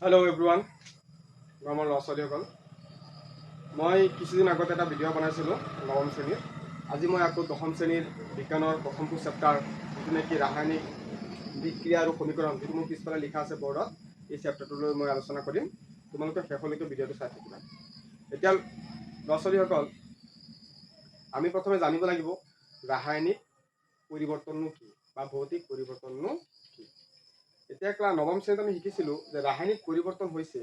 Hello' everyone, মৰমৰ ল'ৰা ছোৱালীসকল, মই কিছুদিন আগতে এটা ভিডিঅ' বনাইছিলোঁ নৱম শ্ৰেণীৰ। আজি মই আকৌ দশম শ্ৰেণীৰ বিজ্ঞানৰ প্ৰথমটো চেপ্টাৰ, যিটো নেকি ৰাসায়নিক বিক্ৰিয়া আৰু সমীকৰণ, যিটো মোৰ পিছফালে লিখা আছে বৰ্ডত, এই চেপ্টাৰটোলৈ মই আলোচনা কৰিম। তোমালোকে শেষলৈকে ভিডিঅ'টো চাই থাকিবা। এতিয়া ল'ৰা ছোৱালীসকল, আমি প্ৰথমে জানিব লাগিব ৰাসায়নিক পৰিৱৰ্তননো কি বা ভৌতিক পৰিৱৰ্তননো কি। এতিয়া ক্লাছ নৱম শ্ৰেণীত আমি শিকিছিলোঁ যে ৰাসায়নিক পৰিৱৰ্তন হৈছে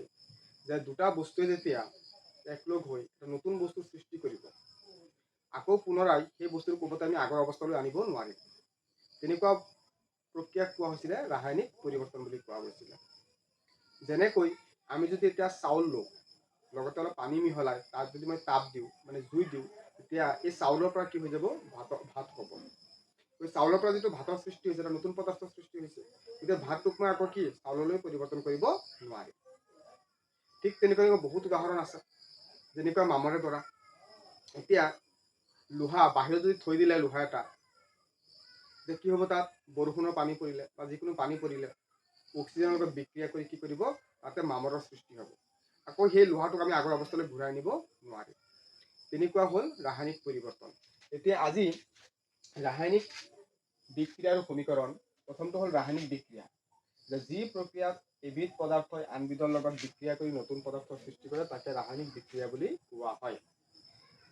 যে দুটা বস্তুৱে যেতিয়া একলগ হৈ এটা নতুন বস্তুৰ সৃষ্টি কৰিব, আকৌ পুনৰাই সেই বস্তুৰ ক'বতে আমি আগৰ অৱস্থালৈ আনিব নোৱাৰিম। তেনেকুৱা প্ৰক্ৰিয়াক কোৱা হৈছিলে ৰাসায়নিক পৰিৱৰ্তন বুলি কোৱা গৈছিলে। যেনেকৈ আমি যদি এতিয়া চাউল লওঁ, লগতে অলপ পানী মিহলাই তাত যদি মই তাপ দিওঁ, মানে জুই দিওঁ, তেতিয়া এই চাউলৰ পৰা কি হৈ যাব? ভাত হ'ব। এই চাউলৰ পৰা যিটো ভাতৰ সৃষ্টি হৈছে, এটা নতুন পদাৰ্থৰ সৃষ্টি হৈছে। গতিকে ভাতটোক মই আকৌ কি চাউললৈ পৰিৱৰ্তন কৰিব নোৱাৰিম। ঠিক তেনেকুৱা বহুত উদাহৰণ আছে, যেনেকুৱা মামৰে পৰা এতিয়া লোহা বাহিৰত যদি থৈ দিলে লোহা এটা, তেতিয়া কি হ'ব? তাত বৰষুণৰ পানী পৰিলে বা যিকোনো পানী পৰিলে অক্সিজেনৰ লগত বিক্ৰিয়া কৰি কি কৰিব? তাতে মামৰৰ সৃষ্টি হ'ব। আকৌ সেই লোহাটোক আমি আগৰ অৱস্থালৈ ঘূৰাই নিব নোৱাৰিম। তেনেকুৱা হ'ল ৰাসায়নিক পৰিৱৰ্তন। এতিয়া আজি ৰাসায়নিক বিক্ৰিয়া আৰু সমীকৰণ। প্ৰথমটো হ'ল ৰাসায়নিক বিক্ৰিয়া, যে যি প্ৰক্ৰিয়াত এবিধ পদাৰ্থই আনবিধৰ লগত বিক্ৰিয়া কৰি নতুন পদাৰ্থৰ সৃষ্টি কৰে, তাকে ৰাসায়নিক বিক্ৰিয়া বুলি কোৱা হয়।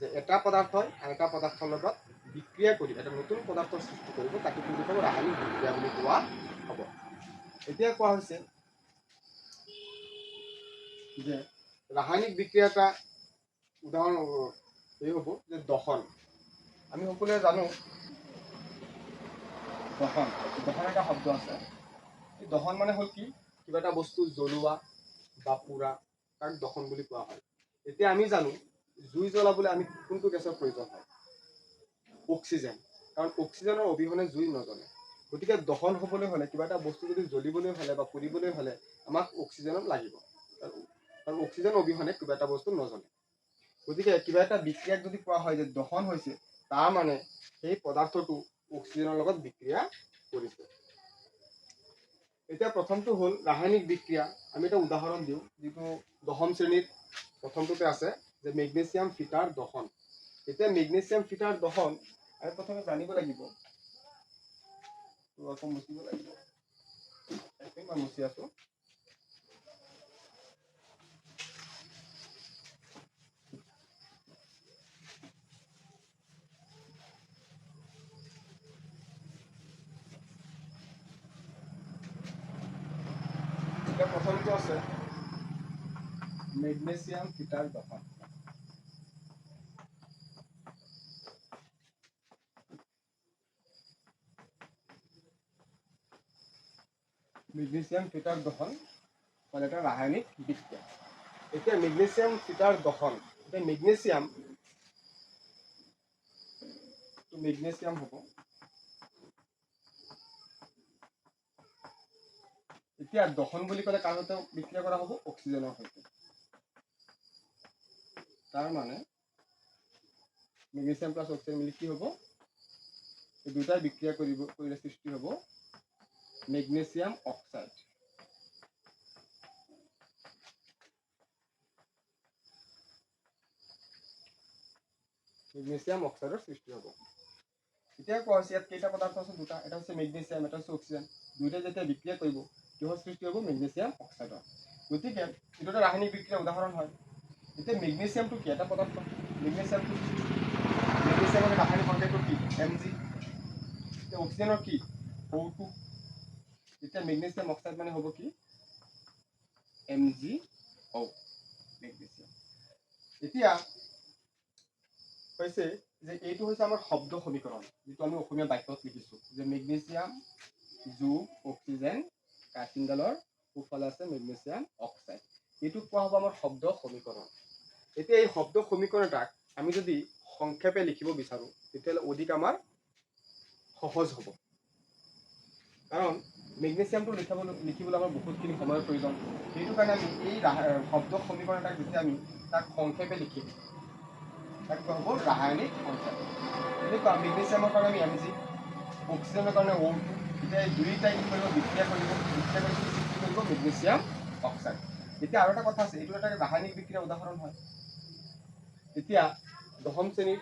যে এটা পদাৰ্থই আন এটা পদাৰ্থৰ লগত বিক্ৰিয়া কৰি এটা নতুন পদাৰ্থৰ সৃষ্টি কৰিব, তাকে কি বুলি ক'ব? ৰাসায়নিক বিক্ৰিয়া বুলি কোৱা হ'ব। এতিয়া কোৱা হৈছে যে ৰাসায়নিক বিক্ৰিয়া এটা উদাহৰণ এই হ'ব যে দহন। আমি সকলোৱে জানো দহন। দহন এটা শব্দ আছে। এই দহন মানে হ'ল কি? কিবা এটা বস্তু জ্বলোৱা বা পোৰা, তাক দহন বুলি কোৱা হয়। এতিয়া আমি জানো জুই জ্বলাবলৈ আমি কোনটো গেছৰ প্ৰয়োজন হয়? অক্সিজেন। কাৰণ অক্সিজেনৰ অবিহনে জুই নজ্বলে। গতিকে দহন হ'বলৈ হ'লে, কিবা এটা বস্তু যদি জ্বলিবলৈ হ'লে বা পুৰিবলৈ হ'লে আমাক অক্সিজেনত লাগিব, কাৰণ অক্সিজেন অবিহনে কিবা এটা বস্তু নজ্বলে। গতিকে কিবা এটা বিক্ৰিয়াক যদি কোৱা হয় যে দহন হৈছে, তাৰ মানে সেই পদাৰ্থটো অক্সিজেনৰ লগত বিক্ৰিয়া কৰিছে। এতিয়া প্ৰথমটো হ'ল ৰাসায়নিক বিক্ৰিয়া। আমি এটা উদাহৰণ দিওঁ, যিটো দশম শ্ৰেণীৰ প্ৰথমটোতে আছে, যে মেগনেছিয়াম ফিটাৰ দহন। এতিয়া মেগনেছিয়াম ফিটাৰ দহন আমি প্ৰথমে জানিব লাগিব। আকৌ মুচিব লাগিব, মই মুচি আছো। এতিয়া প্ৰথমটো আছে মেগনেছিয়াম ফিটাৰ দহন। মেগনেছিয়াম ফিটাৰ দহন মানে এটা ৰাসায়নিক বিক্ৰিয়া। এতিয়া মেগনেছিয়াম ফিটাৰ দহন, এতিয়া মেগনেছিয়াম হ'ব। এতিয়া দহন বুলি ক'লে কাৰ সৈতে বিক্ৰিয়া কৰা হ'ব? অক্সিজেনৰ সৈতে। তাৰ মানে মেগনেছিয়াম প্লাছ অক্সিজেন মিলি কি হ'ব? এই দুটাই বিক্ৰিয়া কৰিলে সৃষ্টি হ'ব মেগনেছিয়াম অক্সাইড। মেগনেছিয়াম অক্সাইডৰ সৃষ্টি হ'ব। এতিয়া কোৱা হৈছে ইয়াত কেইটা পদাৰ্থ আছে? দুটা। এটা হৈছে মেগনেছিয়াম, এটা হৈছে অক্সিজেন। দুয়োটাই যেতিয়া বিক্ৰিয়া কৰিব, কিহৰ সৃষ্টি হ'ব? মেগনেছিয়াম অক্সাইডৰ। গতিকে এইটো এটা ৰাসায়নিক বিক্ৰিয়াৰ উদাহৰণ হয়। এতিয়া মেগনেছিয়ামটো কি এটা পদাৰ্থ? মেগনেছিয়ামৰ ৰাসায়নিক সংকেতটো কি? M G. এতিয়া অক্সিজেনৰ কি? O2। এতিয়া মেগনেছিয়াম অক্সাইড মানে হ'ব কি? এম জি অ' মেগনেছিয়াম। এতিয়া হৈছে যে এইটো হৈছে আমাৰ শব্দ সমীকৰণ, যিটো আমি অসমীয়া বাক্যত লিখিছোঁ যে মেগনেছিয়াম যোগ অক্সিজেন, কাচিনডালৰ সোঁফালে আছে মেগনেছিয়াম অক্সাইড। এইটো কোৱা হ'ব আমাৰ শব্দ সমীকৰণ। এতিয়া এই শব্দ সমীকৰণ এটাক আমি যদি সংক্ষেপে লিখিব বিচাৰোঁ, তেতিয়াহ'লে অধিক আমাৰ সহজ হ'ব। কাৰণ মেগনেছিয়ামটো লিখিবলৈ আমাৰ বহুতখিনি সময়ৰ প্ৰয়োজন। সেইটো কাৰণে আমি এই শব্দ সমীকৰণ এটাক যেতিয়া আমি তাক সংক্ষেপে লিখিম, তাক কোৱা হ'ব ৰাসায়নিক সংক্ষেপ। এনেকুৱা মেগনেছিয়ামৰ কাৰণে আমি এম জি, অক্সিজেনৰ কাৰণে O2। এতিয়া এই দুয়োটাই কি কৰিব? বিক্ৰিয়া কৰিব। বিক্ৰিয়া কৰি কি সৃষ্টি কৰিব? Magnesium oxide. এতিয়া আৰু এটা কথা আছে, এইটো এটা ৰাসায়নিক বিক্ৰিয়াৰ উদাহৰণ হয়। এতিয়া দশম শ্ৰেণীৰ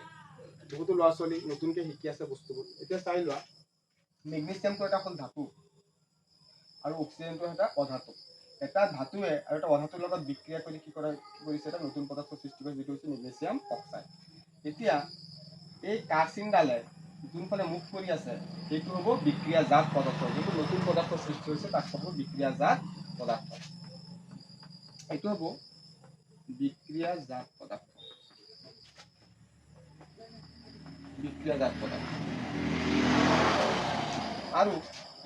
বহুতো ল'ৰা ছোৱালী নতুনকৈ শিকি আছে বস্তুবোৰ। এতিয়া চাই লোৱা, মেগনেছিয়ামটো এটা হ'ল ধাতু আৰু অক্সিজেনটো এটা অধাতু। এটা ধাতুৱে আৰু এটা অধাতুৰ লগত বিক্ৰিয়া কৰি কি কৰিছে, এটা নতুন পদাৰ্থ সৃষ্টি কৰিছে, যিটো হৈছে মেগনেছিয়াম অক্সাইড। এতিয়া এই কাৰচিনডালে যোনফালে মুখ কৰি আছে সেইটো হ'ব বিক্ৰিয়াজাত পদাৰ্থ। যোনটো নতুন পদাৰ্থ সৃষ্টি হৈছে তাক হ'ব বিক্ৰিয়াজাত পদাৰ্থ। এইটো হ'ব বিক্ৰিয়াজাত পদাৰ্থ, বিক্ৰিয়াজাত পদাৰ্থ। আৰু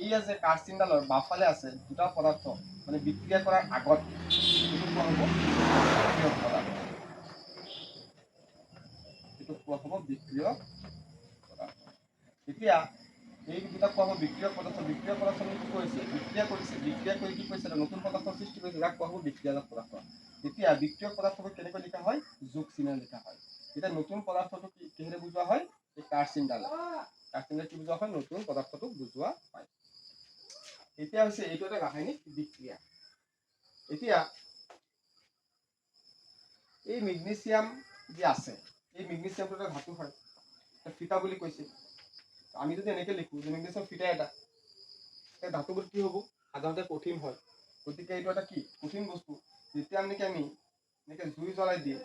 এই যে কাৰচিনডালৰ বাওঁফালে আছে দুটা পদাৰ্থ, মানে বিক্ৰিয়া কৰাৰ আগত এইটো কোৱা হ'ব বিক্ৰিয়ক পদাৰ্থ। এইটো কোৱা হ'ব বিক্ৰিয়ক পদাৰ্থ। এতিয়া এই দুটা কোৱা হ'ব বিক্ৰিয়ক পদাৰ্থ। বিক্ৰিয়ক পদাৰ্থ মানে কি কৰিছে, বিক্ৰিয়া কৰিছে, বিক্ৰিয়া কৰি কি কৰিছে, এটা নতুন পদাৰ্থ সৃষ্টি কৰিছে, যাক কোৱা হ'ব বিক্ৰিয়াজাত পদাৰ্থ। এতিয়া বিক্ৰিয়ক পদাৰ্থবোৰ কেনেকৈ লিখা হয়, যোগ চিহ্নেৰে লিখা হয়। এতিয়া নতুন পদাৰ্থটো কিহেৰে বুজোৱা হয়, এই কাৰচিনডালে। কাৰচিনডাল কি বুজোৱা হয়, নতুন পদাৰ্থটোক বুজোৱা হয়। এতিয়া হৈছে এইটো এটা ৰাসায়নিক বিক্ৰিয়া। এতিয়া এই মেগনেছিয়াম যে আছে, এই মেগনেছিয়ামটো এটা ধাতু হয়, এটা ফিটা বুলি কৈছে। আমি যদি এনেকৈ লিখোঁ যে মেগনেছিয়াম ফিটা এটা, এই ধাতুবোৰ কি হ'ব, সাধাৰণতে কঠিন হয়। গতিকে এইটো এটা কি কঠিন বস্তু। যেতিয়া নেকি আমি এনেকৈ জুই জ্বলাই দিম,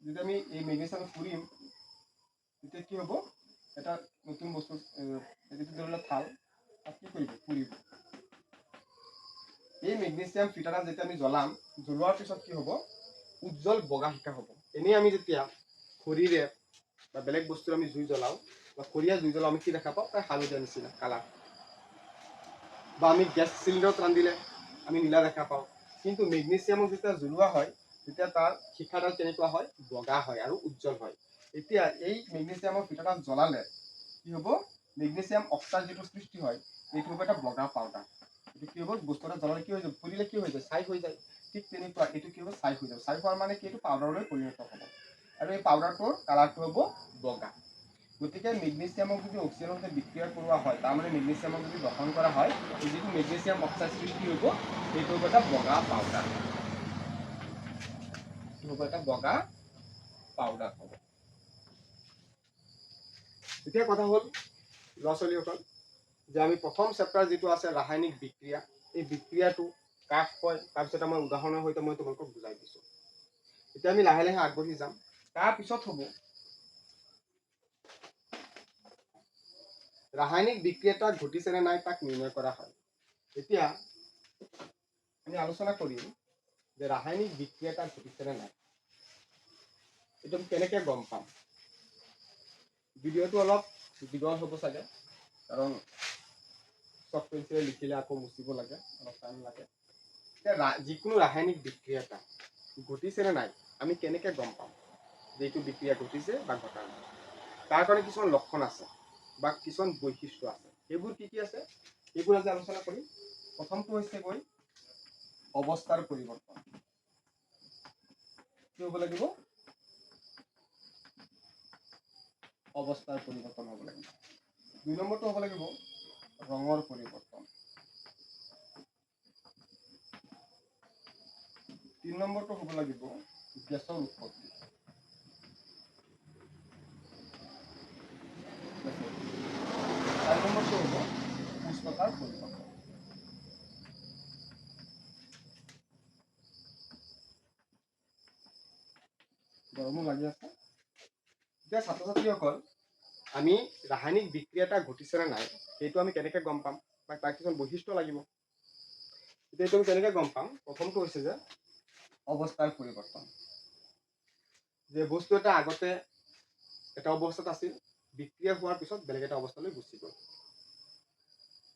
যেতিয়া আমি এই মেগনেছিয়াম পুৰিম, তেতিয়া কি হ'ব, এটা নতুন বস্তু, এইটো ধৰি লওক থাল, তাত কি কৰিব, পুৰিব। এই মেগনেছিয়াম ফিটাডাল যেতিয়া আমি জ্বলাম, জ্বলোৱাৰ পিছত কি হ'ব, উজ্জ্বল বগা শিকা হ'ব। এনেই আমি যেতিয়া খৰিৰে বা বেলেগ বস্তুৰে আমি জুই জ্বলাওঁ বা খৰিয়া জুই জ্বলাওঁ, আমি কি দেখা পাওঁ, প্ৰায় হালধীয়া নিচিনা কালাৰ। বা আমি গেছ চিলিণ্ডাৰত ৰান্ধিলে আমি নীলা দেখা পাওঁ। কিন্তু মেগনেছিয়ামক যেতিয়া জ্বলোৱা হয়, তেতিয়া তাৰ শিখাডাল কেনেকুৱা হয়, বগা হয় আৰু উজ্জ্বল হয়। এতিয়া এই মেগনেছিয়ামৰ ফিটাডাল জ্বলালে কি হ'ব, মেগনেছিয়াম অক্সাইড যিটো সৃষ্টি হয়, এইটো হ'ব এটা বগা পাউডাৰ। এইটো কি হ'ব, বস্তু এটা জ্বলালে কি হৈ যাব, পুৰিলে কি হৈ যায়, ছাই হৈ যায়। ঠিক তেনেকুৱা এইটো কি হ'ব, ছাই হৈ যাব। ছাই হোৱাৰ মানে কি, এইটো পাউডাৰলৈ পৰিণত হ'ব আৰু এই পাউডাৰটোৰ কালাৰটো হ'ব বগা। গতিকে মেগনেছিয়ামক যদি অক্সিজেনৰ সৈতে বিক্ৰিয়া কৰোৱা হয়, তাৰমানে মেগনেছিয়ামক যদি দহন কৰা হয়, এই যিটো মেগনেছিয়াম অক্সাইড সৃষ্টি হ'ব, সেইটো হ'ব এটা বগা পাউডাৰ। এইটো হ'ব এটা বগা পাউডাৰ হ'ব। এতিয়া কথা হ'ল ল'ৰা ছোৱালীসকল, যে আমি প্ৰথম চেপ্টাৰ যিটো আছে ৰাসায়নিক বিক্ৰিয়া, এই বিক্ৰিয়াটো কাক কয়, তাৰপিছত মই উদাহৰণৰ সৈতে মই তোমালোকক বুজাই দিছোঁ। এতিয়া আমি লাহে লাহে আগবাঢ়ি যাম। তাৰপিছত হ'ব ৰাসায়নিক বিক্ৰিয়া এটা ঘটিছে নে নাই তাক নিৰ্ণয় কৰা হয়। এতিয়া আমি আলোচনা কৰিম যে ৰাসায়নিক বিক্ৰিয়া এটা ঘটিছে নে নাই, এইটো আমি কেনেকৈ গম পাম। ভিডিঅ'টো অলপ দীঘল হ'ব চাগে, কাৰণ চক পেঞ্চিলে লিখিলে আকৌ মুচিব লাগে, অলপ টাইম লাগে। এতিয়া যিকোনো ৰাসায়নিক বিক্ৰিয়া এটা ঘটিছে নে নাই আমি কেনেকৈ গম পাম যে এইটো বিক্ৰিয়া ঘটিছে বা ঘটা নাই, তাৰ কাৰণে কিছুমান লক্ষণ আছে বা কিছুমান বৈশিষ্ট্য আছে। সেইবোৰ কি কি আছে সেইবোৰ আজি আলোচনা কৰিম। প্ৰথমটো হৈছে গৈ অৱস্থাৰ পৰিৱৰ্তন। কি হ'ব লাগিব, অৱস্থাৰ পৰিৱৰ্তন হ'ব লাগিব। দুই নম্বৰটো হ'ব লাগিব ৰঙৰ পৰিৱৰ্তন। তিন নম্বৰটো হ'ব লাগিব গেছৰ উৎপত্তি। চাৰি নম্বৰটো হ'ব উষ্ণতাৰ পৰিৱৰ্তন। গৰমো লাগি আছে। এতিয়া ছাত্ৰ ছাত্ৰীসকল, আমি ৰাসায়নিক বিক্ৰিয়া এটা ঘটিছে নে নাই সেইটো আমি কেনেকৈ গম পাম বা তাৰ কিছুমান বৈশিষ্ট্য লাগিব। এতিয়া এইটো আমি কেনেকৈ গম পাম, প্ৰথমটো হৈছে যে অৱস্থাৰ পৰিৱৰ্তন। যে বস্তু এটা আগতে এটা অৱস্থাত আছিল, বিক্ৰিয়া হোৱাৰ পিছত বেলেগ এটা অৱস্থালৈ গুচি গ'ল।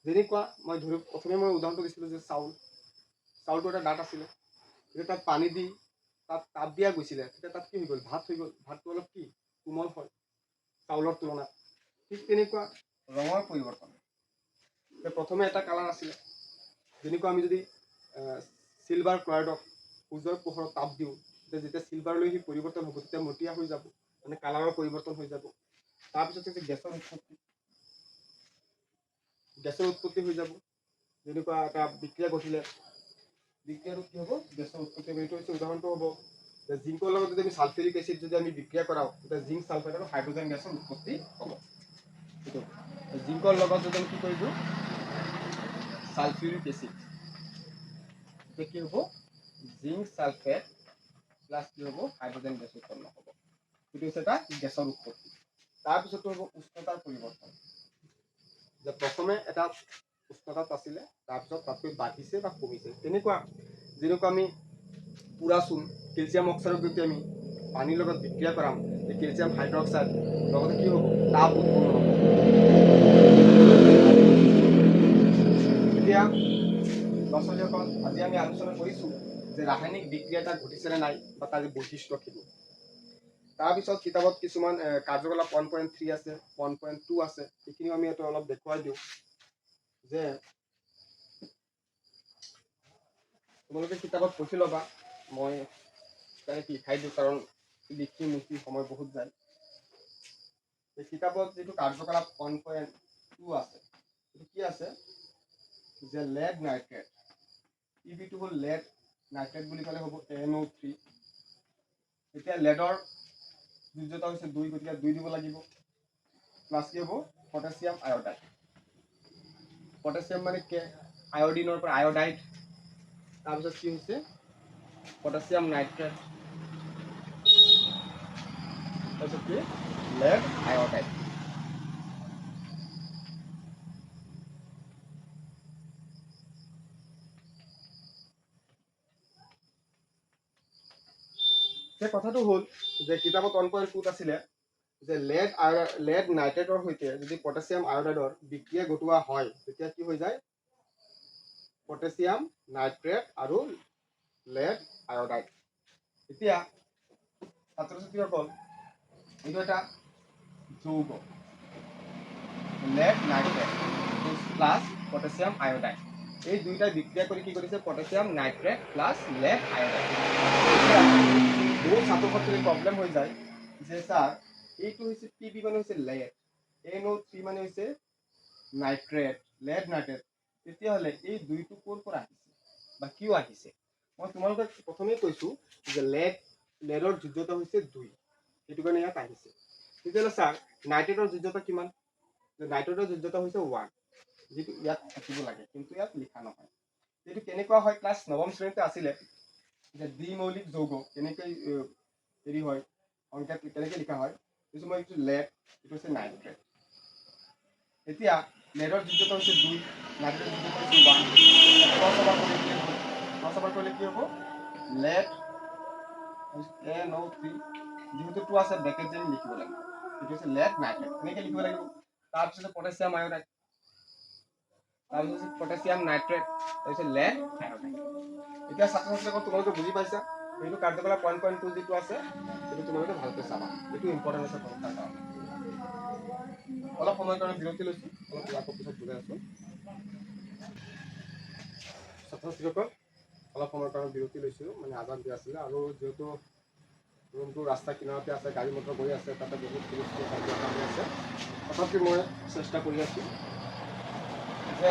যেনেকুৱা মই ধৰি প্ৰথমে মই উদাহৰণটো দিছিলোঁ যে চাউল, চাউলটো এটা ডাঠ আছিলে, যেতিয়া তাত পানী দি তাত তাপ দিয়া গৈছিলে, তেতিয়া তাত কি হৈ গ'ল, ভাত হৈ গ'ল। ভাতটো অলপ কি কোমল হয় চাউলৰ তুলনাত। ঠিক তেনেকুৱা ৰঙৰ পৰিৱৰ্তন। প্ৰথমে এটা কালাৰ আছিলে, যেনেকুৱা আমি যদি চিলভাৰ ক্লৰাইডক সূৰ্যৰ পোহৰত তাপ দিওঁ, তেতিয়া যেতিয়া চিলভাৰলৈ সি পৰিৱৰ্তন হ'ব তেতিয়া মটীয়া হৈ যাব, মানে কালাৰৰ পৰিৱৰ্তন হৈ যাব। তাৰপিছত হৈছে গেছৰ উৎপত্তি, গেছৰ উৎপত্তি হৈ যাব। যেনেকুৱা এটা বিক্ৰিয়া ঘটিলে বিক্ৰিয়াটো কি হ'ব? গেছৰ উৎপত্তি হ'ব। এইটো হৈছে উদাহৰণটো হ'ব যে জিংকৰ লগত যদি আমি ছালফিউৰিক এচিড যদি আমি বিক্ৰিয়া কৰাওঁ, তেতিয়া জিংক ছালফেট আৰু হাইড্ৰজেন গেছৰ উৎপত্তি হ'ব। এইটো জিংকৰ লগত যদি আমি কি কৰি দিওঁ ছালফিউৰিক এচিড, তেতিয়া কি হ'ব? জিংক ছালফেট প্লাছ কি হ'ব? হাইড্ৰজেন গেছ উৎপন্ন হ'ব। এইটো হৈছে এটা গেছৰ উৎপত্তি। তাৰপিছতো হ'ব উষ্ণতাৰ পৰিৱৰ্তন, যে প্ৰথমে এটা উষ্ণতাত আছিলে, তাৰপিছত তাতকৈ বাঢ়িছে বা কমিছে। তেনেকুৱা যেনেকুৱা আমি পোৰা চূণ কেলছিয়াম অক্সাইডক যদি আমি পানীৰ লগত বিক্ৰিয়া কৰাম, এই কেলছিয়াম হাইড্ৰক্সাইড লগতে কি হ'ব? তাপ উৎপন্ন হ'ব। এতিয়া ল'ৰা ছোৱালীসকল, আজি আমি আলোচনা কৰিছোঁ যে ৰাসায়নিক বিক্ৰিয়া এটা ঘটিছে নে নাই বা তাৰ বৈশিষ্ট্যখিনি। তাৰপিছত কিতাপত কিছুমান কাৰ্যকলাপ 1.3 আছে, 1.2 আছে, সেইখিনিও আমি এইটো অলপ দেখুৱাই দিওঁ যে তোমালোকে কিতাপত পঢ়ি ল'বা। মই ডাইৰেক্ট লিখাই দিওঁ, কাৰণ লিখি মুচি সময় বহুত যায়। এই কিতাপত যিটো কাৰ্যকলাপ 1.2 আছে, সেইটো কি আছে যে লেড নাইট্ৰেট, ইবিটো হ'ল লেড নাইট্ৰেট বুলি ক'লে হ'ব NO3। এতিয়া লেডৰ যোজ্যতা হৈছে 2, গতিকে 2 দিব লাগিব। প্লাছ কি হ'ব? Potassium iodide. পটাছিয়াম মানে কে, আয়ডিনৰ পৰা আয়ডাইড। তাৰপিছত কি হৈছে? পটাছিয়াম নাইট্ৰেট, তাৰপিছত কি? Lead iodide. সেই কথাটো হ'ল যে কিতাপত 1.2 আছিলে যে লেড নাইট্ৰেটৰ সৈতে যদি পটাছিয়াম আয়ডাইডৰ বিক্ৰিয়া ঘটোৱা হয়, তেতিয়া কি হৈ যায়? পটাছিয়াম নাইট্ৰেট আৰু লেড আয়ডাইড। এতিয়া ছাত্ৰ ছাত্ৰীসকল, এইটো এটা যৌগ lead nitrate plus potassium iodide, এই দুইটাই বিক্ৰিয়া কৰি কি কৰিছে? Potassium nitrate plus lead iodide. বহুত ছাত্ৰ ছাত্ৰীৰ প্ৰব্লেম হৈ যায় যে ছাৰ এইটো হৈছে পি বি মানে হৈছে লেড, NO3 মানে হৈছে নাইট্ৰেট, লেড নাইট্ৰেট, তেতিয়াহ'লে এই দুইটো ক'ৰ পৰা আহিছে বা কিয় আহিছে? মই তোমালোকক প্ৰথমেই কৈছোঁ যে লেডৰ যোজ্যতা হৈছে 2, সেইটো কাৰণে ইয়াত আহিছে। তেতিয়াহ'লে ছাৰ নাইট্ৰেটৰ যোজ্যতা কিমান? নাইট্ৰেটৰ যোজ্যতা হৈছে 1, যিটো ইয়াত থাকিব লাগে কিন্তু ইয়াত লিখা নহয়। এইটো কেনেকুৱা হয়? ক্লাছ নৱম শ্ৰেণীতে আছিলে যে দ্বিমৌলিক যৌগ কেনেকৈ হেৰি হয়, সংকেত কেনেকৈ লিখা হয়। এইটো মই এইটো লেড, এইটো হৈছে নাইট্ৰেট। এতিয়া লেডৰ যোজ্যতা হৈছে 2, নাইট্ৰেটৰ যোজ্যতা হৈছে 1। ক্ৰছ অভাৰ কৰি দিলে হ'ল। ক্ৰছ অভাৰ কৰিলে কি হ'ব? লেড NO3, যিহেতু 2 আছে ব্ৰেকেট যেন লিখিব লাগিব, এইটো হৈছে লেড নাইট্ৰেট, এনেকৈ লিখিব লাগিব। তাৰপিছতে পটাছিয়াম আয়ডাইড, তাৰপিছত পটাছিয়াম নাইট্ৰেট, তাৰপিছত লেড আয়ডাইড। এতিয়া ছাত্ৰ ছাত্ৰীসকল তোমালোকে বুজি পাইছা, এইটো কাৰ্যকলাপ 1.2 যিটো আছে সেইটো তোমালোকে ভালকৈ চাবা, এইটো ইম্পৰ্টেণ্ট আছে পৰীক্ষাৰ কাৰণে। অলপ সময়ৰ কাৰণে বিৰতি লৈছোঁ, অলপ আকৌ পিছত বুজাই আছোঁ। ছাত্ৰ ছাত্ৰীসকল, অলপ সময়ৰ কাৰণে বিৰতি লৈছিলোঁ, মানে আজান দিয়া আছিলে আৰু যিহেতু ৰুমটো ৰাস্তা কিনাৰতে আছে, গাড়ী মটৰ গৈ আছে, তাতে বহুত হুলস্থুল কাজিয়া হৈ আছে, তথাপি মই চেষ্টা কৰি আছোঁ যে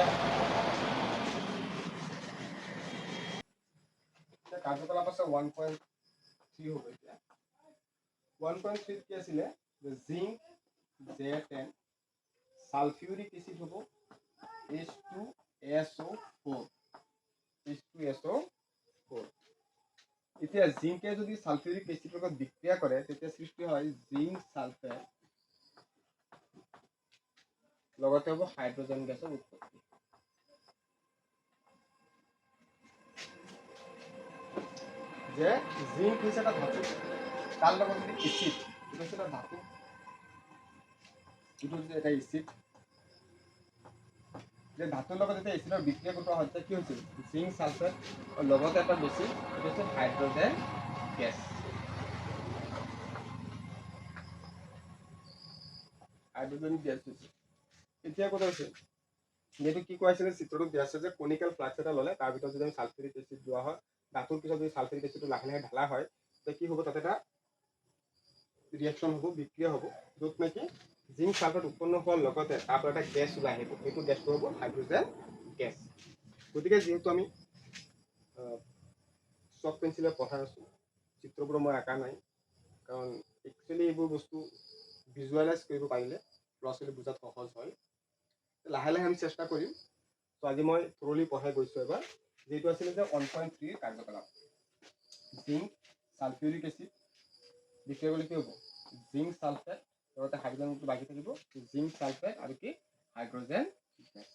কাৰ্যকলাপ আছে 1.3 হ'ব। এতিয়া 1.3 কি আছিলে? যে জিংক Zn sulphuric acid হ'ব H2SO4, H2SO4। এতিয়া জিংকে যদি ছালফিউৰিক এচিডৰ লগত বিক্ৰিয়া কৰে, তেতিয়া সৃষ্টি হয় জিংক ছালফেট, লগতে হ'ব হাইড্ৰজেন গেছৰ উৎপত্তি। যে জিংক হৈছে এটা ধাতু, তাৰ লগত যদি এচিড, এইটো হৈছে এটা ধাতু, এইটো হৈছে এটা এচিড, যে ধাতুৰ লগত যেতিয়া এচিডৰ বিক্ৰিয়া ঘটোৱা হয়, তেতিয়া কি হৈছিল? জিংক ছালফেট লগতে এটা বেছি, এইটো হৈছে হাইড্ৰজেন গেছ। হাইড্ৰজেন গেছ হৈছে। এতিয়া কথা হৈছে যিহেতু কি কোৱা হৈছিলে, চিত্ৰটোত দিয়া আছে যে কনিকেল ফ্লাক্স এটা ল'লে তাৰ ভিতৰত যদি আমি ছালফিউৰিক এচিড লোৱা হয়, ধাতুৰ পিছত যদি ছালফিউৰিক এচিডটো লাহে লাহে ঢালা হয়, তেতিয়া কি হ'ব? তাতে এটা ৰিয়েকশ্যন হ'ব, বিক্ৰিয়া হ'ব, য'ত নেকি জিংক ছালফেট উৎপন্ন হোৱাৰ লগতে তাৰ পৰা এটা গেছ ওলাই আহিব, সেইটো গেছটো হ'ব হাইড্ৰজেন গেছ। গতিকে যিহেতু আমি চক পেঞ্চিলে পঢ়াই আছোঁ, চিত্ৰবোৰ মই আঁকা নাই, কাৰণ একচুৱেলি এইবোৰ বস্তু ভিজুৱেলাইজ কৰিব পাৰিলে ল'ৰা ছোৱালী বুজাত সহজ হয়। লাহে লাহে আমি চেষ্টা কৰিম। ত' আজি মই থৰলি পঢ়াই গৈছোঁ এবাৰ, যিটো আছিলে যে 1.3 কাৰ্যকলাপ। জিংক ছালফিউৰিক এচিড বিক্ৰিয়া কৰিলে কি হ'ব? জিংক ছালফেট, লগতে হাইড্ৰজেনটো বাকী থাকিব, জিংক ছালফেট আৰু কি হাইড্ৰজেন গেছ।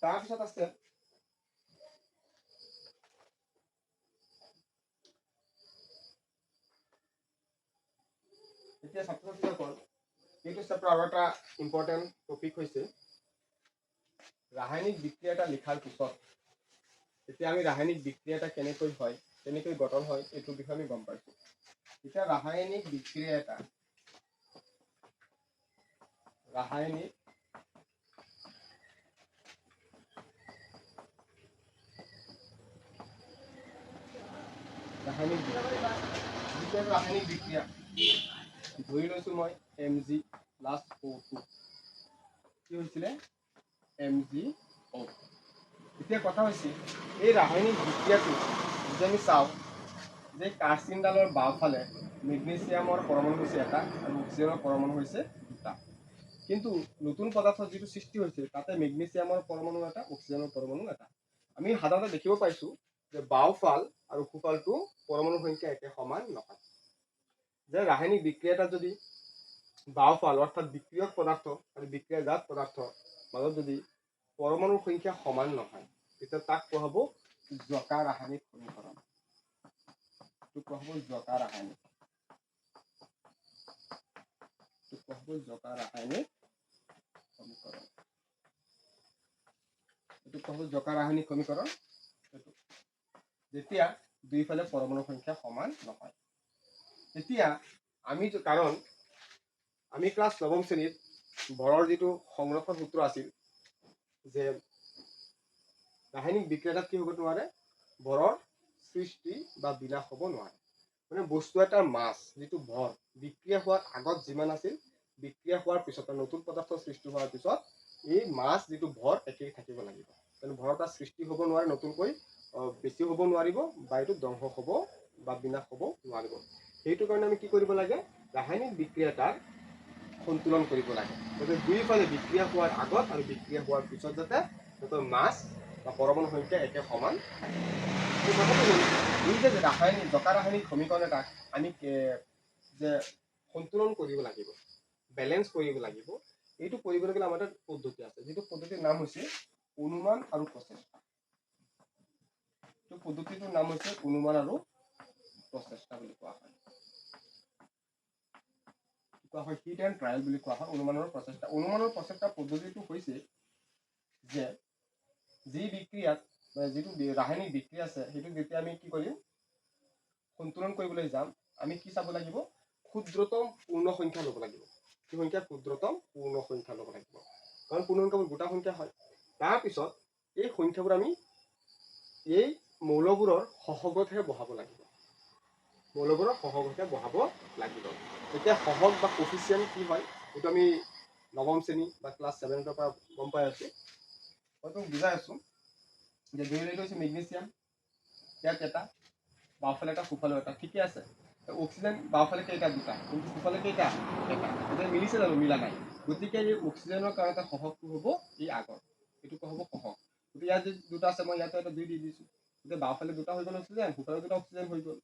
তাৰপিছত আছে এতিয়া ছাত্ৰ ছাত্ৰীসকল, এইটো চেপ্টাৰ আৰু এটা ইম্পৰ্টেণ্ট টপিক হৈছে ৰাসায়নিক বিক্ৰিয়া এটা লিখাৰ পিছত এতিয়া আমি ৰাসায়নিক বিক্ৰিয়া এটা কেনেকৈ হয়, কেনেকৈ গঠন হয়, এইটোৰ বিষয়ে আমি গম পাইছোঁ। এতিয়া ৰাসায়নিক বিক্ৰিয়া এটা, ৰাসায়নিক ৰাসায়নিক বিক্ৰিয়া, যিটো ৰাসায়নিক বিক্ৰিয়া ধৰি লৈছোঁ মই এম জি প্লাছ অ' টু, কি হৈছিলে এম জি অ'। এতিয়া কথা হৈছে এই ৰাসায়নিক বিক্ৰিয়াটো যদি আমি চাওঁ যে কাৰ্চিনডালৰ বাওঁফালে মেগনেছিয়ামৰ পৰমাণু হৈছে এটা আৰু অক্সিজেনৰ পৰমাণু হৈছে দুটা, কিন্তু নতুন পদাৰ্থ যিটো সৃষ্টি হৈছে তাতে মেগনেছিয়ামৰ পৰমাণু এটা, অক্সিজেনৰ পৰমাণু এটা। আমি সাধাৰণতে দেখিব পাইছোঁ যে বাওঁফাল আৰু সোঁফালটো পৰমাণুৰ সংখ্যা একে সমান নহয়। যে ৰাসায়নিক বিক্ৰিয়া এটা যদি বাওঁফাল অৰ্থাৎ বিক্ৰিয়ক পদাৰ্থ আৰু বিক্ৰিয়াজাত পদাৰ্থ মাজত যদি পৰমাণুৰ সংখ্যা সমান নহয়, তেতিয়া তাক কোৱা হ'ব জকা ৰাসায়নিক সমীকৰণ। এইটো কোৱা হ'ব জকা ৰাসায়নিক, এইটো কোৱা হ'ব জকা ৰাসায়নিক সমীকৰণ, এইটো কোৱা হ'ব জকা ৰাসায়নিক সমীকৰণ। এইটো যেতিয়া দুইফালে পৰমাণুৰ সংখ্যা সমান নহয়। তেতিয়া আমি, কাৰণ আমি ক্লাছ নৱম শ্ৰেণীত ভৰৰ যিটো সংৰক্ষণ সূত্ৰ আছিল যে ৰাসায়নিক বিক্ৰিয়া এটাত কি হ'ব নোৱাৰে, ভৰৰ সৃষ্টি বা বিনাশ হ'ব নোৱাৰে। মানে বস্তু এটাৰ মাছ যিটো ভৰ বিক্ৰিয়া হোৱাৰ আগত যিমান আছিল, বিক্ৰিয়া হোৱাৰ পিছত নতুন পদাৰ্থ সৃষ্টি হোৱাৰ পিছত এই মাছ যিটো ভৰ একেই থাকিব লাগিব। কাৰণ ভৰ এটা সৃষ্টি হ'ব নোৱাৰে, নতুনকৈ বেছি হ'ব নোৱাৰিব বা এইটো ধ্বংস হ'ব বা বিনাশ হ'ব নোৱাৰিব। সেইটো কাৰণে আমি কি কৰিব লাগে, ৰাসায়নিক বিক্ৰিয়া এটাৰ সন্তুলন কৰিব লাগে, যাতে দুয়োফালে বিক্ৰিয়া হোৱাৰ আগত আৰু বিক্ৰিয়া হোৱাৰ পিছত যাতে সিহঁতৰ মাছ বা পৰমাণু সংখ্যা একে সমান থাকে। এই কথাটো হ'ল এই যে ৰাসায়নিক জকা ৰাসায়নিক সমীকৰণ এটাক আমি যে সন্তুলন কৰিব লাগিব, বেলেঞ্চ কৰিব লাগিব, এইটো কৰিবলৈ গ'লে আমাৰ এটা পদ্ধতি আছে, যিটো পদ্ধতিৰ নাম হৈছে অনুমান আৰু প্ৰচেষ্টা। এইটো পদ্ধতিটোৰ নাম হৈছে অনুমান আৰু প্ৰচেষ্টা বুলি কোৱা হয়। কোৱা হয় হিট এণ্ড ট্ৰায়েল বুলি কোৱা হয়, অনুমানৰ প্ৰচেষ্টা। অনুমানৰ প্ৰচেষ্টা পদ্ধতিটো হৈছে যে যি বিক্ৰিয়াত মানে যিটো ৰাসায়নিক বিক্ৰিয়া আছে সেইটো যেতিয়া আমি কি কৰিম, সন্তুলন কৰিবলৈ যাম, আমি কি চাব লাগিব, ক্ষুদ্ৰতম পূৰ্ণ সংখ্যা ল'ব লাগিব। কি সংখ্যা? ক্ষুদ্ৰতম পূৰ্ণ সংখ্যা ল'ব লাগিব, কাৰণ পূৰ্ণ সংখ্যাবোৰ গোটা সংখ্যা হয়। তাৰপিছত এই সংখ্যাবোৰ আমি এই মৌলবোৰৰ সহগতহে বহাব লাগিব, মৌলবোৰৰ সহগতহে বহাব লাগিব। এতিয়া সহগ বা কোফিচিয়েণ্ট কি হয় এইটো আমি নৱম শ্ৰেণী বা ক্লাছ ছেভেনৰ পৰা গম পাই আছোঁ। মই তোমাক বুজাই আছোঁ যে ধৰি লৈ হৈছে মেগনেছিয়াম, ইয়াত এটা, বাওঁফালে এটা, সোঁফালেও এটা, ঠিকে আছে। অক্সিজেন বাওঁফালে কেইটা? দুটা, কিন্তু সোঁফালে কেইটা? এটা। এতিয়া মিলিছে জানো? মিলা নাই। গতিকে এই অক্সিজেনৰ কাৰণে এটা সহগটো হ'ব এই আগৰ, এইটো কোৱা হ'ব সহগ। গতিকে ইয়াত যদি দুটা আছে, মই ইয়াতে এটা দুই দি দিছোঁ, গতিকে বাওঁফালে দুটা হৈ গ'ল অক্সিজেন, সোঁফালে দুটা অক্সিজেন হৈ গ'ল।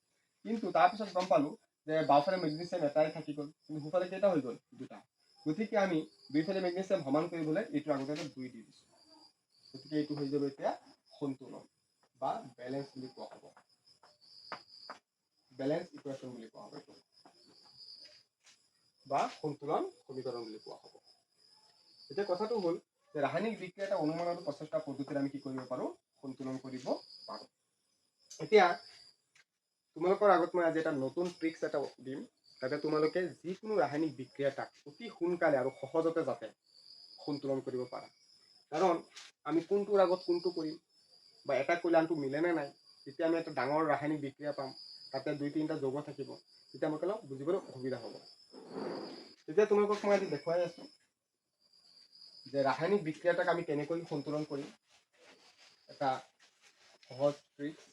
কিন্তু তাৰপিছত গম পালোঁ যে বাওঁফালে মেগনেছিয়াম এটাই থাকি গ'ল, কিন্তু সোঁফালে কেইটা হৈ গ'ল? দুটা। গতিকে আমি দুইফালে মেগনেছিয়াম সমান কৰিবলৈ এইটোৰ আগতে এটা দুই দি দিছোঁ। গতিকে এইটো হৈ যাব এতিয়া সন্তুলন বা বেলেঞ্চ বুলি কোৱা হ'ব, বেলেঞ্চ ইকুৱেশ্যন বুলি কোৱা হ'ব এইটো, বা সন্তুলন সমীকৰণ বুলি কোৱা হ'ব। এতিয়া কথাটো হ'ল যে ৰাসায়নিক বিক্ৰিয়া এটা অনুমান আৰু প্ৰচেষ্টা পদ্ধতিৰে আমি কি কৰিব পাৰোঁ, সন্তুলন কৰিব পাৰোঁ। এতিয়া তোমালোকৰ আগত মই আজি এটা নতুন ট্ৰিক্স এটা দিম, যাতে তোমালোকে যিকোনো ৰাসায়নিক বিক্ৰিয়া এটাক অতি সোনকালে আৰু সহজতে যাতে সন্তুলন কৰিব পাৰা। কাৰণ আমি কোনটোৰ আগত কোনটো কৰিম বা এটা কৰিলে আনটো মিলে নে নাই, তেতিয়া আমি এটা ডাঙৰ ৰাসায়নিক বিক্ৰিয়া পাম, তাতে দুই তিনিটা যৌগ থাকিব, তেতিয়া আমাক অলপ বুজিবলৈ অসুবিধা হ'ব। তেতিয়া তোমালোকক মই আজি দেখুৱাই আছোঁ যে ৰাসায়নিক বিক্ৰিয়া এটাক আমি কেনেকৈ সন্তুলন কৰিম। এটা সহজ ট্ৰিক্স।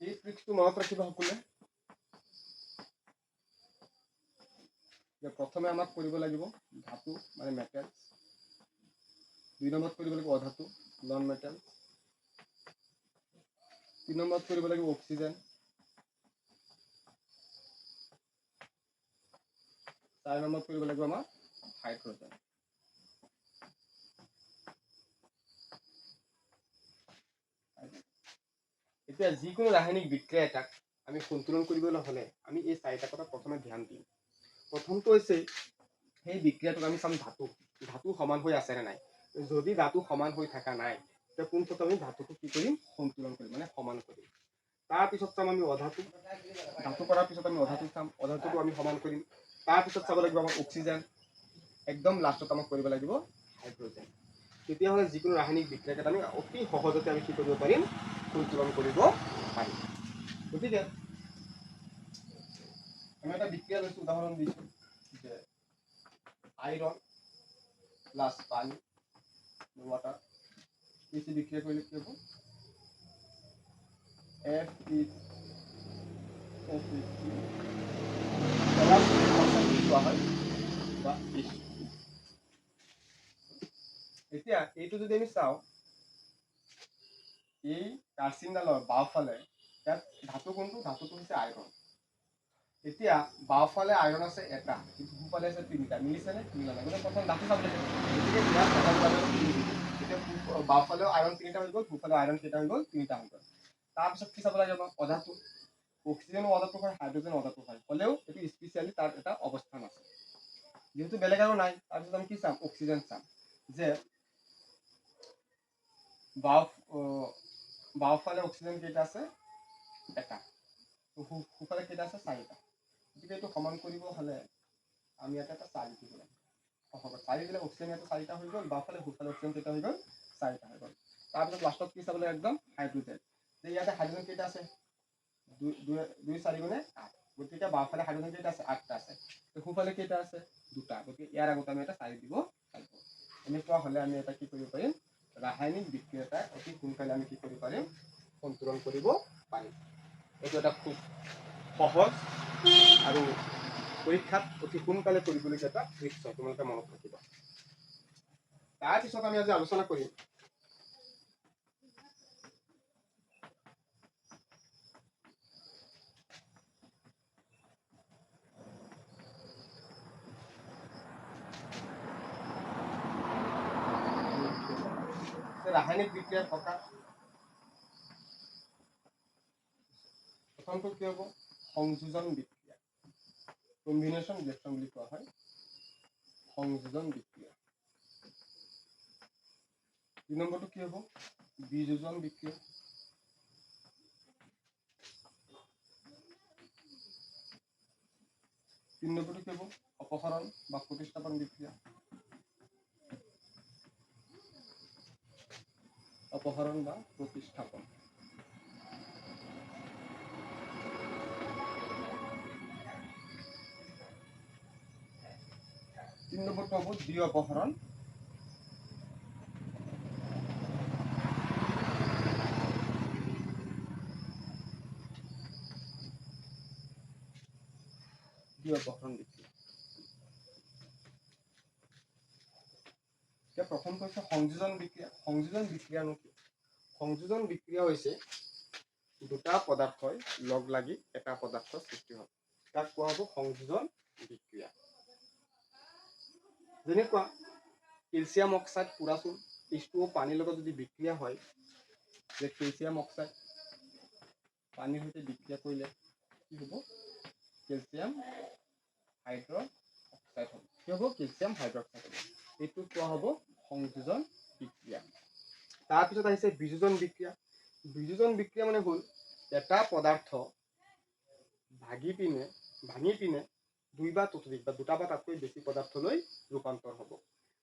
এই ট্ৰিক্সটো মনত ৰাখিবা সকলোৱে যে প্ৰথমে আমাক কৰিব লাগিব ধাতু মানে মেটেলছ, দুই নম্বৰত কৰিব লাগিব অধাতু নন মেটেলছ, তিনি নম্বৰত কৰিব লাগিব অক্সিজেন, চাৰি নম্বৰত কৰিব লাগিব আমাৰ হাইড্ৰজেন। এতিয়া যিকোনো ৰাসায়নিক বিক্ৰিয়া এটাক আমি সন্তুলন কৰিবলৈ হ'লে আমি এই চাৰিটা কথা প্ৰথমে ধ্যান দিম। প্ৰথমটো হৈছে সেই বিক্ৰিয়াটোক আমি চাম ধাতু, ধাতু সমান হৈ আছে নে নাই। যদি ধাতু সমান হৈ থকা নাই তেতিয়া পোনপ্ৰথমে আমি ধাতুটো কি কৰিম, সন্তুলন কৰিম মানে সমান কৰিম। তাৰপিছত চাম আমি অধাতু, ধাতু কৰাৰ পিছত আমি অধাতু চাম, অধাতুটো আমি সমান কৰিম। তাৰপিছত চাব লাগিব আমাৰ অক্সিজেন, একদম লাষ্টত আমাক কৰিব লাগিব হাইড্ৰজেন। তেতিয়াহ'লে যিকোনো ৰাসায়নিক বিক্ৰিয়াক আমি অতি সহজতে আমি কি কৰিব পাৰিম, সন্তুলন কৰিব পাৰিম। গতিকে আমি এটা বিক্ৰিয়া লৈছোঁ, উদাহৰণ দিছোঁ যে আইৰণ প্লাছ পানী ৱাটাৰ বেছি বিক্ৰিয়া কৰিলে কি হ'ব, Fe বুলি কোৱা হয় বা H2। এতিয়া এইটো যদি আমি চাওঁ, এই কাৰ্চিনডালৰ বাওঁফালে ইয়াত ধাতু কোনটো, ধাতুটো হৈছে আইৰণ। এতিয়া বাওঁফালে আইৰণ আছে এটা, কিন্তু সোঁফালে আছে তিনিটা, মিলিছেনে? মিলা নাই। গতিকে প্ৰথম ধাতু চাব লাগিব। গতিকে ইয়াত এতিয়া বাওঁফালেও আইৰণ তিনিটা হৈ গ'ল, সোঁফালেও আইৰণ কেইটা হৈ গ'ল, তিনিটা হৈ গ'ল। তাৰপিছত কি চাব লাগিব, অধাতু। অক্সিজেনো অধাতু হয়, হাইড্ৰজেনো অধাতু হয়, হ'লেও এইটো স্পেচিয়েলি তাৰ এটা অৱস্থান আছে, যিহেতু বেলেগ আৰু নাই। তাৰপিছত আমি কি চাম, অক্সিজেন চাম যে বাওঁফালে অক্সিজেন কেইটা আছে, এটা, সোঁফালে কেইটা আছে, চাৰিটা। গতিকে এইটো সমান কৰিব হ'লে আমি ইয়াতে এটা চাৰি দিব লাগিব। চাৰি দিলে অক্সিজেন ইয়াতে চাৰিটা হৈ গ'ল, বাওঁফালে সোঁফালে অক্সিজেন কেইটা হৈ গ'ল, চাৰিটা হৈ গ'ল। তাৰপিছত লাষ্টত কি চাব লাগে, একদম হাইড্ৰজেন। যে ইয়াতে হাইড্ৰজেন কেইটা আছে, দুই চাৰি গুণে আঠ। গতিকে বাওঁফালে হাইড্ৰজেন কেইটা আছে, আঠটা আছে, সোঁফালে কেইটা আছে, দুটা। গতিকে ইয়াৰ আগত আমি এটা চাৰি দিব লাগিব। এনেকুৱা হ'লে আমি এটা কি কৰিব পাৰিম, ৰাসায়নিক বিক্ৰিয়া এটা অতি সোনকালে আমি কি কৰিব পাৰিম, সন্তুলন কৰিব পাৰিম। এইটো এটা খুব সহজ আৰু পৰীক্ষাত অতি সোনকালে কৰিবলগীয়া এটা ট্ৰিক্স হয়, তোমালোকে মনত ৰাখিবা। তাৰপিছত আমি আজি আলোচনা কৰিম ৰাসায়নিক বিক্ৰিয়াৰ প্ৰকাৰ। প্ৰথমটো কি হ'ব, সংযোজন বিক্ৰিয়া, কম্বিনেশ্যন ৰিয়েকশ্যন বুলি কোৱা হয়, সংযোজন বিক্ৰিয়া। দুই নম্বৰটো কি হ'ব, বিযোজন বিক্ৰিয়া। তিন নম্বৰটো কি হ'ব, অপসাৰণ বা প্ৰতিস্থাপন বিক্ৰিয়া, অপহৰণ বা প্ৰতিস্থাপন। তিন নম্বৰটো হ'ব দ্বি অপহৰণ। দ্বি অপহৰণ বিক্ৰিয়া। এতিয়া প্ৰথমটো হৈছে সংযোজন বিক্ৰিয়া। সংযোজন বিক্ৰিয়ানো কি? সংযোজন বিক্ৰিয়া হৈছে দুটা পদাৰ্থই লগ লাগি এটা পদাৰ্থ সৃষ্টি হয়, তাক কোৱা হ'ব সংযোজন বিক্ৰিয়া। যেনেকুৱা কেলছিয়াম অক্সাইড পোৰাচোন H2O পানীৰ লগত যদি বিক্ৰিয়া হয়, যে কেলছিয়াম অক্সাইড পানীৰ সৈতে বিক্ৰিয়া কৰিলে কি হ'ব, কেলছিয়াম হাইড্ৰক্সাইড হ'ব। কি হ'ব, কেলছিয়াম হাইড্ৰক্সাইড হ'ব। এইটো কোৱা হ'ব সংযোজন বিক্ৰিয়া। তাৰপিছত আহিছে বিযোজন বিক্ৰিয়া। বিযোজন বিক্ৰিয়া মানে হ'ল এটা পদাৰ্থ ভাঙি পিনে দুই বা ততোধিক বা দুটা বা তাতকৈ বেছি পদাৰ্থলৈ ৰূপান্তৰ হ'ব।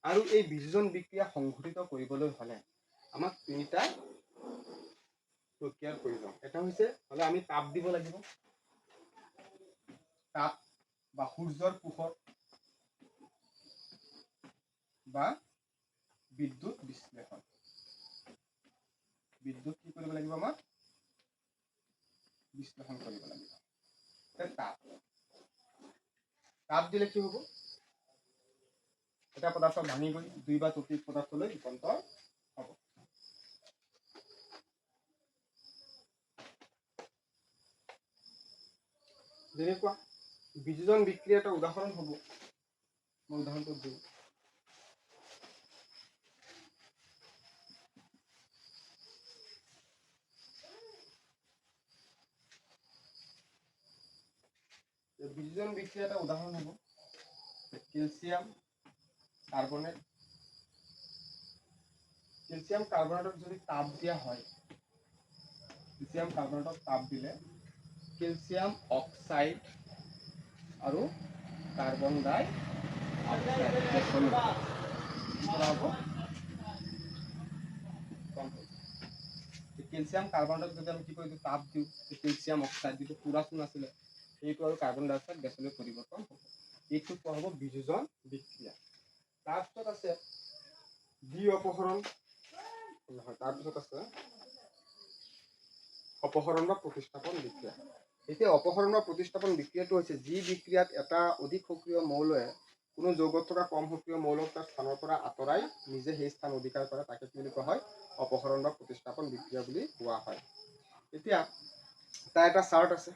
আৰু এই বিযোজন বিক্ৰিয়া সংঘটিত কৰিবলৈ হ'লে আমাক তিনিটা প্ৰক্ৰিয়াৰ প্ৰয়োজন। এটা হৈছে হ'লে আমি তাপ দিব লাগিব, তাপ বা সূৰ্যৰ পোহৰ, বা বিদ্যুৎ বিশ্লেষণ। বিদ্যুৎ কি কৰিব লাগিব? আমাক বিশ্লেষণ কৰিব লাগিব। তাপ, তাপ দিলে কি হ'ব? এটা পদাৰ্থ ভাঙি গৈ দুই বা ততোধিক পদাৰ্থলৈ ৰূপান্তৰ হ'ব। যেনেকুৱা বিযোজন বিক্ৰিয়া এটা উদাহৰণ হ'ব। মই উদাহৰণটো দিওঁ। বিযোজন বিক্ৰিয়া এটা উদাহৰণ হ'ব কেলছিয়াম কাৰ্বনেট। কেলছিয়াম কাৰ্বনেটক যদি তাপ দিয়া হয়, কেলছিয়াম কাৰ্বনেটক তাপ দিলে কেলছিয়াম অক্সাইড আৰু কাৰ্বন ডাই অক্সাইড হ'ব। কেলছিয়াম কাৰ্বনেটক যদি আমি কি কৰি দিওঁ, তাপ দিওঁ, কেলছিয়াম অক্সাইড যিটো পুৰা চূণ আছিলে সেইটো আৰু কাৰ্বন ডাই অক্সাইড গেছলৈ পৰিৱৰ্তন হ'ব। এইটো কোৱা হ'ব বিযোজন বিক্ৰিয়া। তাৰপিছত আছে দ্বি অপসৰণ, নহয়, তাৰপিছত আছে অপসৰণ বা প্ৰতিস্থাপন বিক্ৰিয়া। এতিয়া অপসৰণ বা প্ৰতিস্থাপন বিক্ৰিয়াটো হৈছে যি বিক্ৰিয়াত এটা অধিক সক্ৰিয় মৌলয়ে কোনো যৌগত থকা কম সক্ৰিয় মৌলক তাৰ স্থানৰ পৰা আঁতৰাই নিজে সেই স্থান অধিকাৰ কৰে, তাকে কি বুলি কোৱা হয়? অপসৰণ বা প্ৰতিস্থাপন বিক্ৰিয়া বুলি কোৱা হয়। এতিয়া তাৰ এটা চাৰ্ট আছে।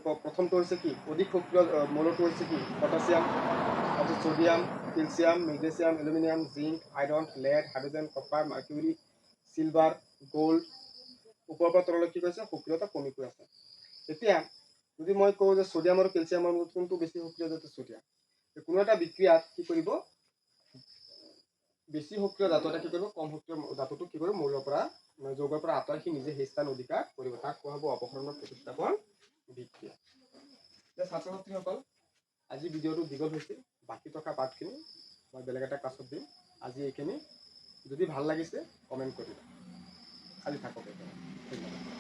প্ৰথমটো হৈছে কি? অধিক সক্ৰিয় মৌলটো হৈছে কি? পটাছিয়াম, তাৰপিছত sodium, calcium, magnesium, aluminium, zinc, iron, lead, hydrogen, copper, mercury, silver, gold. ওপৰৰ পৰা তললৈ কি কৈছে? সক্ৰিয়তা কমি গৈ আছে। এতিয়া যদি মই কওঁ যে ছ'ডিয়াম আৰু কেলছিয়ামৰ মাজত কোনটো বেছি সক্ৰিয়, যাতে ছ'ডিয়াম। কোনো এটা বিক্ৰিয়াত কি কৰিব? বেছি সক্ৰিয় ধাতু এটা কি কৰিব? কম সক্ৰিয় ধাতুটো কি কৰিব? মৌলৰ পৰা, মানে যৌগৰ পৰা আঁতৰাই সি নিজে সেই স্থান অধিকাৰ কৰিব। তাক কোৱা হ'ব অপসৰণ বা প্ৰতিস্থাপন বিক্ৰিয়া। এতিয়া ছাত্ৰ ছাত্ৰীসকল, আজি ভিডিঅ'টো দীঘল হৈছে, বাকী থকা পাঠখিনি মই বেলেগ এটা ক্লাছত দিম। আজি এইখিনি, যদি ভাল লাগিছে কমেণ্ট কৰিবা। আজি থাকক এইখিনি। ধন্যবাদ।